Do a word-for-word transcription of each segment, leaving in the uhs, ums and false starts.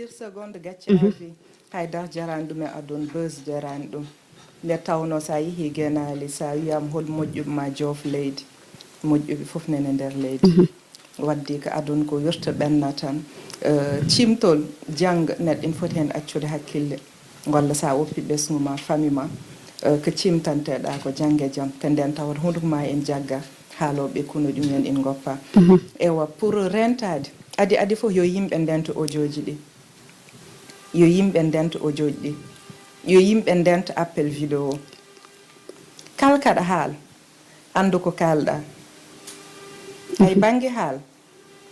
Seconde gacce avi. Haydar jarani ɗum e adun, buzz jarani ɗum. Nde tawno sa yehi genaali, sa wiyama hol moƴƴuɓe ma joof leydi, moƴƴuɓe fof nene nder leydi. Waddi ko adun ko wirta ɓenna tan. Eh, cimtol, jang, neɗɗo ina foti heen accude hakkille. Walla sa woppi ɓesngu ma, fami ma, eh, ko cimtanteɗa ko jang e jam. Ko nden tawata hunduko ma en jagga, haaloɓe kunu ɗum en in goppa. Ewa, pour rentade, adi adi fof yo yimɓe ndento audioji ɗi. Yo yimɓe ndento audioji ɗi. Yo yimɓe ndento appel vidéo. Kala kaɗa haal, anndu ko kaalɗa. Ay bannge haal,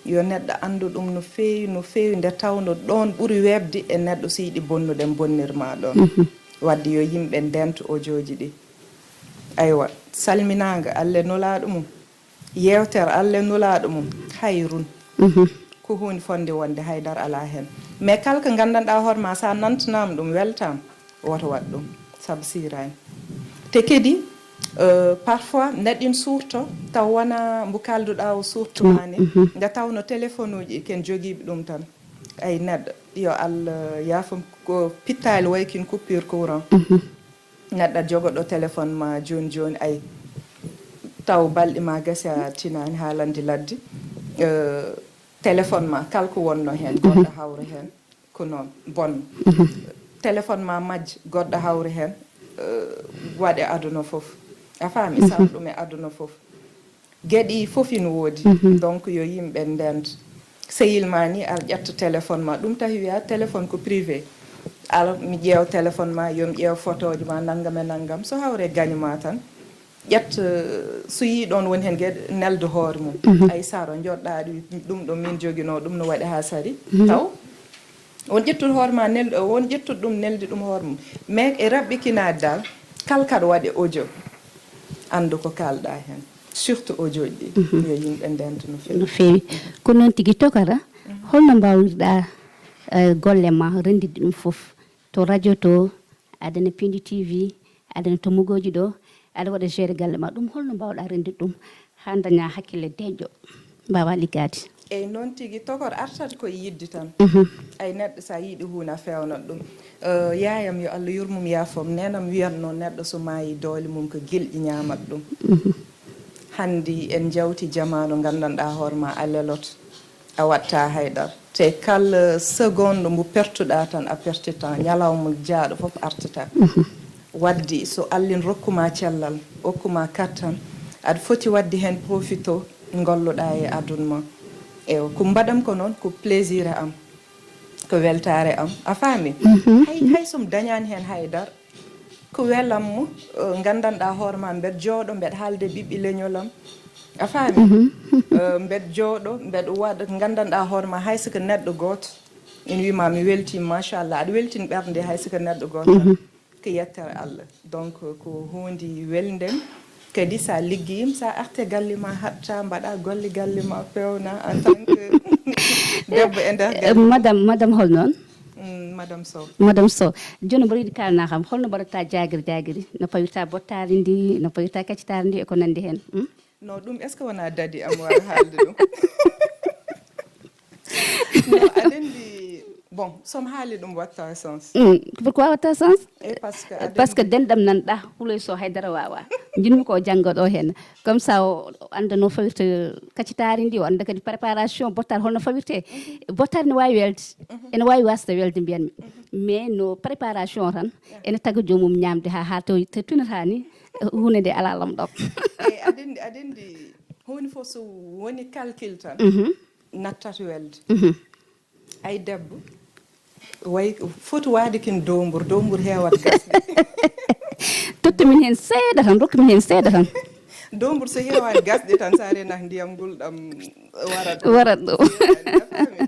yo neɗɗo anndu ɗum no feewi, no feewi, nde tawno ɗoon ɓuri weeɓde e neɗɗo so yiɗi bonnude, bonnirma ɗoon. Wadde yo yimɓe ndento audioji ɗi. Aywa, salminaango Allah e nulaaɗo mum. Yeewtere Allah e nulaaɗo mum, hayrun. Ko huunde fotnde wonde, haydara alaa heen. Mais kala ko nganndanɗaa hoore ma, so a nantanaama ɗum, weltaama, woto waɗ ɗum, sabu siiraani. Te kadi, euh, parfois, neɗɗo ina suurto, taw wonaa mbo kaalduɗaa o suurtumaa ne. Nde tawno téléphone uji ken jogiiɓe ɗum tan. Ay, neɗɗo, yo Allah yaafam, ko pittaali wayi kin coupure courant. Neɗɗo jogoɗo téléphone ma jooni jooni, ay, taw balɗe ma gasi a tinaani haa landi ladde. Eh, téléphone ma kala ko wonno heen, goɗɗo hawra heen, ko noon, bonno. Téléphone ma majja, goɗɗo hawra heen, eh, waɗe aduna fof. A faami? Sal ɗum e aduna fof. Geɗe ɗi fof ina woodi. Donc, yo yimɓe ndento. Sehil ma ni, ar ƴetta téléphone ma. Ɗum tahi wiya téléphone ko privé. Ar mi ƴeewa téléphone ma, yo mi ƴeew photoji ma, nanngam e nanngam. So hawre gaño ma tan, ƴetta, eh, so yii ɗoon woni heen geɗe, nelda hoore mum. Ay saro, joɗɗa aɗa wi, ɗum ɗo min jogino, ɗum no waɗi haa sari. Taw won ƴettude hoore ma, nel-, won ƴettude ɗum, neldi ɗum hoore mum. Mais e raɓɓikinaade dal, kala kaɗa waɗe audio, anndu ko kaalɗa heen. Surtout audio ji ɗi, yo yimɓe ndento no feewi. No feewi. Ko noon tigi, tokara, holno mbawirɗa, eh, golle ma, renndinde ɗum fof? To radio to, aɗa na Pindi T V, aɗa na to Mugooji ɗo, aɗa waɗa gérer galle ma. Ɗum holno mbawɗa renndinde ɗum haa daña hakkille deeƴɗo, mbaawa liggaade? Eyi, noon tigi, tokor artat ko e yiɗde tan. Ay, neɗɗo so a yiɗi huunde a feewnat ɗum. Eh, yaayam, yo Allah yurmum, yaafam, neenam wiyatno neɗɗo so maayi doole mum ko gilƴi ñaamat ɗum. Hannde en njawti jamaanu nganndanɗaa hoore ma a leloto, a watta haydara. Te kala seconde mbo pertuɗa tan a pertitan, ñalawma jaaɗo fof artata. Wadde so Allah ina rokkuma cellal, okkuma kattan, aɗa foti waɗde heen profito, ngolloɗa e aduna ma. Ewa, ko mbaɗam ko noon, ko plaisir am, ko weltaare am. A faami? Hay, hay so mi dañaani heen haydara, ko welam mo, eh, nganndanɗaa hoore ma, mbeɗa jooɗo, mbeɗa haalde ɓiɓɓe leñol am. A faami? Eh, mbeɗa jooɗo, mbeɗa waɗa, nganndanɗaa hoore ma, hay so ko neɗɗo gooto, ina wima mi weltiima, machallah, aɗa weltini ɓernde, hay so ko neɗɗo gooto tan. Ko yettere Allah. Donc, ko huunde welnde. Kadi sa liggeyima, sa arte galle ma, hatta mbaɗa golle galle ma, pewna en tant que debbo e nder galle. Madame, madame hol noon? Mm, madame Sow. Madame Sow, jooni mboɗo yiɗi kaalna kam, holno mbaɗata jaagiri jaagiri? No pawirta bottaari ndi, no pawirta kaccitaari ndi e ko nanndi heen? Hmm? No, ɗum est-ce que wona dadi am wara haalde ɗum? No, aɗa anndi, bon, so mi haali ɗum watta sens. Mm, pourquoi watta sens? Eh, parce que aɗa Parce que anndi denɗam nan ɗa, huloy so haydara wawa. Jinmi ko janngo ɗo heen. Comme ça, o, o annda no fawirta kaccitaari ndi, o annda kadi préparation bottaari holno fawirte. Bottaari ne waawi welde, ene waawi wasde welde, mbiyanmi. Mais no préparation tan, ene taga joomum ñaamde haa, haa to, to tunata ni, huunde nde alaa lamɗam. Eyi, aɗa anndi, aɗa anndi, huunde fof so woni calcul tan, nattat welde. Ay debbo, way foti waade kin doombur, doombur heewat gasde. Tottu min heen seeɗa tan, rokku min heen seeɗa tan. Doombur so heewaani gasde tan, so a renat ndiyam ngulɗam warat ɗum. Warat ɗum. Seewaani,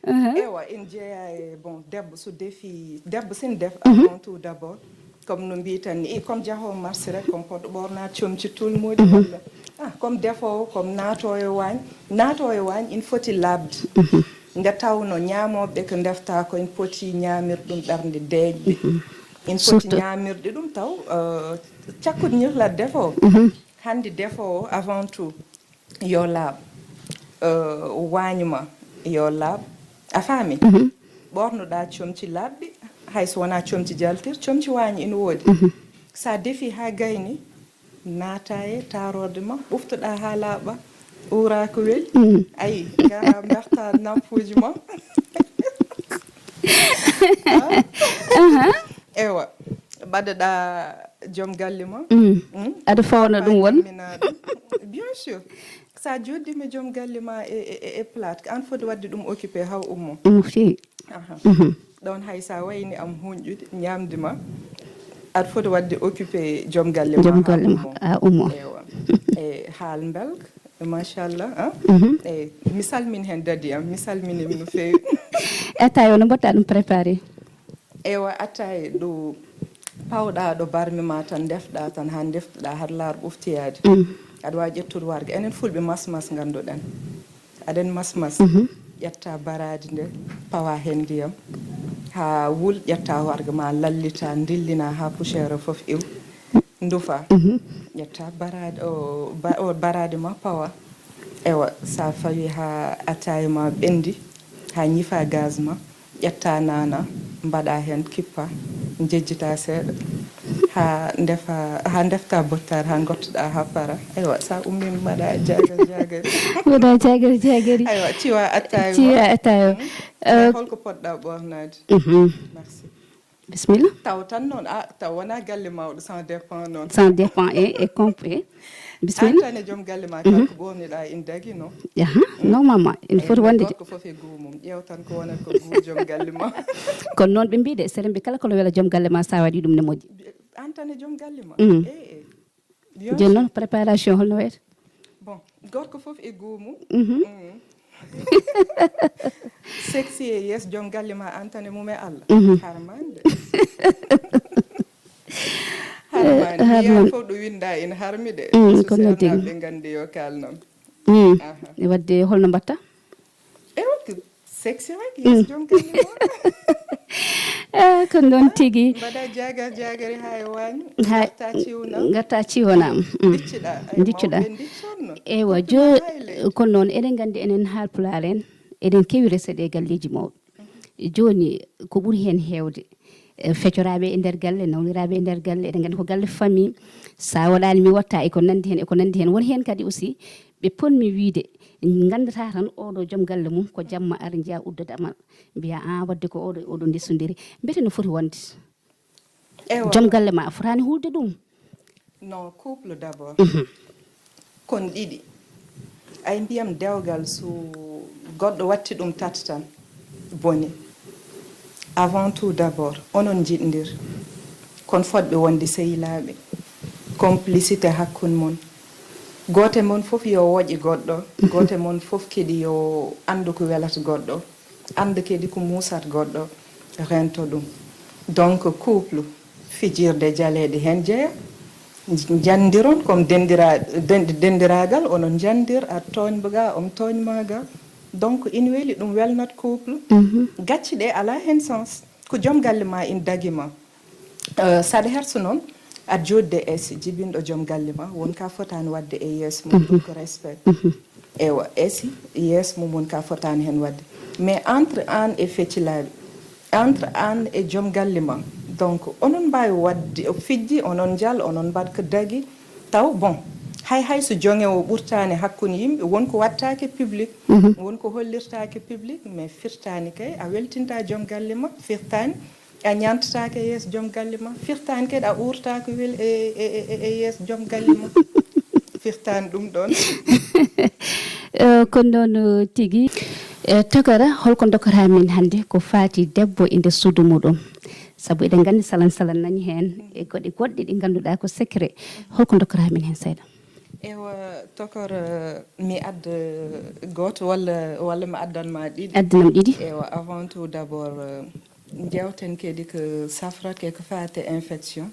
a faami? Ewa, en jeeya e, bon, debbo so defi, debbo sin def avant tout d'abord. Comme no mbiytan ni, i comme jahoowo marché rek, comme poɗɗo ɓornaade comci tulmuuɗi walla, ah, comme defoowo, comme naatoowo waañ. Naatoowo waañ ina foti laaɓde. Nde tawno ñaamooɓe ɓe ko ndefta ko ina poti ñaamirɗum ɓernde deeƴɗe. Ina foti Surtout. ñaamirde ɗum taw, eh, cakkude ñirlat defoowo. Hannde defoowo avant tout yo laaɓ, eh, waañ ma yo laaɓ. A faami? ɓornoɗaa comci laaɓɗi, hay so wonaa comci jaltir, comci waañ ina woodi. So a defii haa gayni, naata e taarorde ma, ɓuftoɗaa haa laaɓa, uuraa ko weli. Ayi, ngara mbertaa nampuuji ma. Ewa, mbaɗoɗaa joom galle ma. Aɗa fawna ɗum won? Bien sûr. So a jooɗiima joom galle ma e, e, e, e plate, ko aan foti waɗde ɗum occupé haa ummo. Ɗum feewi. Aha. Ɗoon hay so a wayni am huunƴude, ñaamde ma, aɗa foti waɗde occupé joom galle ma. Joom galle ma, haa ummo. Ewa. E haal mbelka, machallah, ah? E mi salmin heen dadi am, mi salmini no feewi. Etta yo no mbaɗta ɗum préparé? Ewa, attaye ɗo pawɗa ɗo barmi ma tan, ndefɗa tan haa ndefɗa haa laar ɓuftiyaade. Aɗa waawi ƴettude warga. Enen fulɓe mas mas ngannduɗen. Aɗen mas mas. Ƴetta baraadi nde, pawa heen ndiyam. Haa wul, ƴetta warga ma lallita, ndillina haa poussière o fof iw. Ndufa. Ƴetta baraadi o, ba-, o baraadi ma pawa. Ewa, so a fawi haa attaye ma ɓenndi, haa ñifa gaz ma, ƴetta naana, mbaɗa heen, kippa, njejjita seeɗa, haa ndefa, haa ndefta bottaari, haa ngottoɗa, haa para. Ewa, so a ummii mbaɗa jaagar jaagari. Mbaɗa jaagar jaagari. Aywa, ciwa attaye ma. Ciwa attaye o. Holko poɗɗa ɓornaade? Merci. Bisimilla. Taw tan noon, a, taw wonaa galle mawɗo, sans dépend noon. Sans dépend, e, e compris. Bisimilla. Aan tan e joom galle ma, kala ko ɓoorniɗa ina dagi, no? Aha, normalement, ina foti wonde. Gorko fof e guu mum, ƴeew tan ko wonata ko guu joom galle ma. Kono noon ɓe mbii de, seren mbi kala ko wela joom galle ma, so a waɗi ɗum ne moƴƴi. Aan tan e joom galle ma? Eey, eey. Bien sûr. Jooni noon, préparation holno wayata? Bon, gorko fof e guu mum. Sexy e yeeso joom galle ma, aan tan e mum e Allah. Harmande. Harmande. Harmande. Mbiyaa fof ɗo winnda ina harmi de. So ko noon tigi. Ɓe nganndi yo kaalnam. Aha. E waɗde holno mbaɗta? E waɗde sexy rek, yeeso joom galle ma. Ah, ko noon tigi. Mbaɗa jaagar jaagari haa e waañ. Haa ngarta ciwnam. Ngarta ciwnam. Dicciɗa, ay, dicciɗa. Mawɓe ndiccotno. Eywa, jo-, kono noon, eɗen nganndi enen Haalpulaar en, eɗen keewi resde ɗe galleeji mawɗi. Jooni, ko ɓuri heen heewde, e, fecoraaɓe e nder galle, nawniraaɓe e nder galle, eɗen nganndi ko galle famille. So a waɗaani mi watta, e ko nanndi heen, e ko nanndi heen. Won heen kadi aussi, ɓe potmi wiyde, nganndataa tan oɗo joom galle mum ko jamma ara njiya udda damal, mbiya, "Aa, waɗde ko oɗo, oɗo ndesondiri." Mbete no foti wonde? Ewa. Joom galle ma a fotaani hulde ɗum. Non, couple d'abord. Kon ɗiɗi. Ay, mbiyam dewgal, so goɗɗo watti ɗum tata tan, boni. Avant tout d'abord, onon njiɗndir. Kon fotɓe wonde sehilaaɓe. Complicité hakkunde mon. Gooto e mon fof yo woƴe goɗɗo, gooto e mon fof kadi yo anndu ko welata goɗɗo, annda kadi ko muusata goɗɗo, reento ɗum. Donc, couple, fijirde jaleeɗe heen jeya, njanndiron, comme denndira-, den-, denndiraagal, onon njanndir, a tooñ ma ga, omo tooñ ma ga. Donc, ina weli, ɗum welnat couple. Gacce ɗe alaa heen sens. Ko joom galle ma ina dagi ma. Eh, saɗa hersa noon, aɗa jooɗde e jibinɗo joom galle ma, won ka fotaani waɗde e yeeso mum, ɗum ko respect. Ewa, esi, yeeso mum won ka fotaani heen waɗde. Mais entre aan e fecilaaɓe, entre aan e joom galle ma, donc, onon mbaawi waɗde o fijji, onon njal, onon mbaɗ ko dagi, taw, bon, hay hay so joŋe o ɓurtaani hakkunde yimɓe, won ko waɗtaake public, won ko hollirtaake public, mais firtaani kay, a weltinta joom galle ma, firtaani. A ñaantataake e yeeso joom galle ma, firtaani kadi a uurtaako wel e, e, e, e yeeso joom galle ma. Firtaani ɗum ɗoon. Eh, kono noon, eh, tigi. Eh, Tokara, holko ndokkata min hannde ko faati debbo e nder suudu muɗum? Sabu eɗen nganndi salan salan nani heen e goɗɗe goɗɗe ɗi ngannduɗaa ko secret. Holko ndokkata min heen seeɗa? Ewa, Tokor, eh, mi adda gooto walla, walla mi addan ma ɗiɗi? Addanam ɗiɗi. Ewa, avant tout d'abord, eh, njewten kadi ko safrata e ko faati e infection.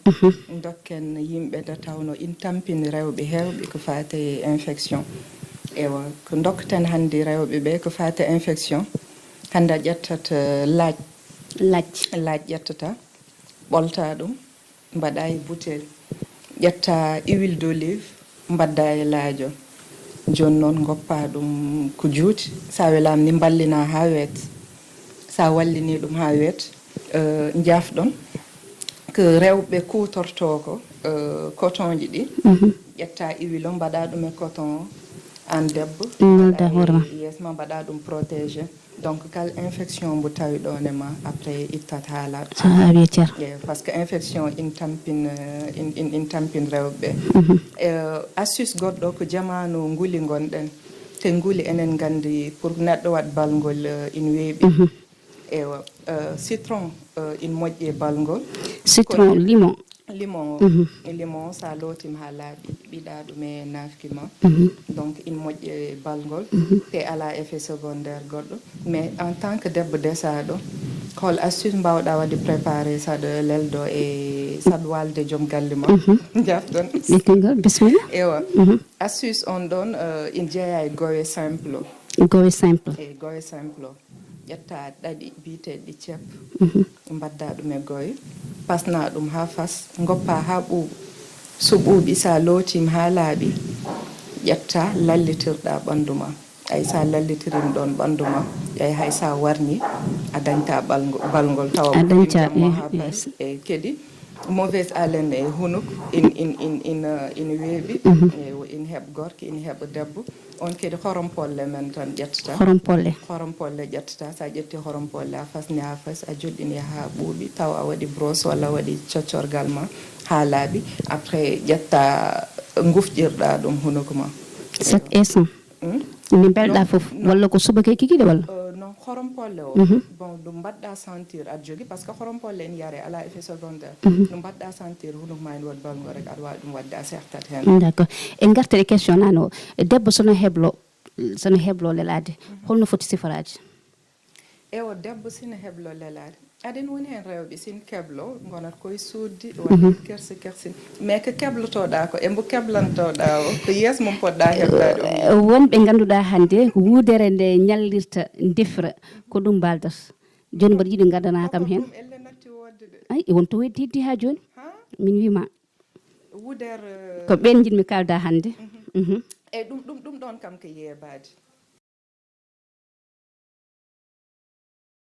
Ndokken yimɓe nde tawnoo ina tampini rewɓe heewɓe ko faati e infection. Ewa, ko ndokketen hannde rewɓe ɓe ko faati e infection. Hannde a ƴettat, eh, laaj. Laaj. Laaj ƴettata, ɓolta ɗum, mbaɗa e butel, ƴetta huile d'olive, mbadda e laajo. Jooni noon, ngoppa ɗum ko juuti. So a welaama ni, mballina haa weeti. So Sa wallini ɗum haa weeti, eh, njaafɗon ko rewɓe kuutortoo ko, eh, cotonji ɗi. Ƴetta iwilo, mbaɗa ɗum e coton o, aan debbo. Nodda hoore ma. Yeeso ma, mbaɗa ɗum protégé. Donc, kala infection mbo tawi ɗon e ma, après ittat haa laaɓa. Haa laaɓi, cer. Eh, parce que infection ina tampin, eh, in, in, ina tampin rewɓe ɓe. Eh, astuce goɗɗo ko jamaanu nguli ngonɗen. Te nguli enen nganndi pour neɗɗo waɗ balngol, eh, ina weeɓi. Ewa, eh, citron, eh, ina moƴƴi e balngol. Citron, limon. Limon o. Limon o, sa lootiima haa laaɓi, ɓiɗa ɗum e naafki ma. Donc, ina moƴƴi e balngol. Te alaa effet secondaire goɗɗo. Mais en tant que debbo desaaɗo, hol astuce mbaawɗa waɗde préparé saɗa leldo e saɗa waalde joom galle ma? Njaafton. Lekkingol, bismillah. Ewa. Astuce on ɗon, eh, ina jeyaa e gowe simple o. Gowe simple. E gowe simple o. Ƴetta ɗaɗi biyeteeɗi ceeb, mbaɗda ɗum e gowe, pasna ɗum haa fas, ngoppa haa ɓuuɓa. So ɓuuɓi, sa lootiima haa laaɓi, ƴetta lallitirɗa ɓanndu ma. Ay, sa lallitiriima ɗoon ɓanndu ma, ay, hay sa warni, a dañta ɓalngo-, balngol tawa. A dañta, haa eh, pari. Eh. E kadi, mauvaise haleine e hunuk, in, in, in, in, uh, ina weeɓi, eh, ina heɓa gorko, ina heɓa debbo. On kadi horompolle men tan ƴettata. Horompolle. Horompolle ƴettata. Sa ƴetti horompolle, a fasni haa fas, a joɗɗini haa ɓuuɓi, taw a waɗi brosse walla a waɗi coccorgal ma haa laaɓi. Après, ƴetta ngufƴirɗa ɗum hunuko ma. Chaque instant. Hmm? Nde mbelɗa fof, walla ko subaka e kikiɗe walla? Euh, non, horompolle o. Bon, ɗum mbaɗɗa sentir aɗa jogi, parce que horompolle ene yare, ala effet secondaire. No mbaɗɗa sentir hunuko ma ene waɗi balngo rek, aɗa waawi ɗum waɗde, a sertat heen. D'accord. En ngartat e question nano. Debbo sono heblo, sono heblo lelaade, holno foti siforaade? Ewo, debbo sino heblo lelaade. Aɗen woni heen rewɓe, sin keblo, ngonat koye suuddi, walla kersi kersin. Mais ko keblotoɗa ko, e mbo keblantoɗa o, ko yeeso mum poɗɗa heblaade o. Eh, wonɓe ngannduɗaa hannde ko wudere nde ñallirta, defra, ko ɗum mbaaldata. Jooni mboɗo yiɗi ngaddana kam heen. Ɗum elle natti wodde de. Ay, won to heddi, heddi haa jooni. Ha? Min wiima. Wudere, eh, ko ɓeen njiɗmi kaalda hannde. Mhm. Mhm. Eyi, ɗum, ɗum, ɗum ɗoon kam ko yeebaade.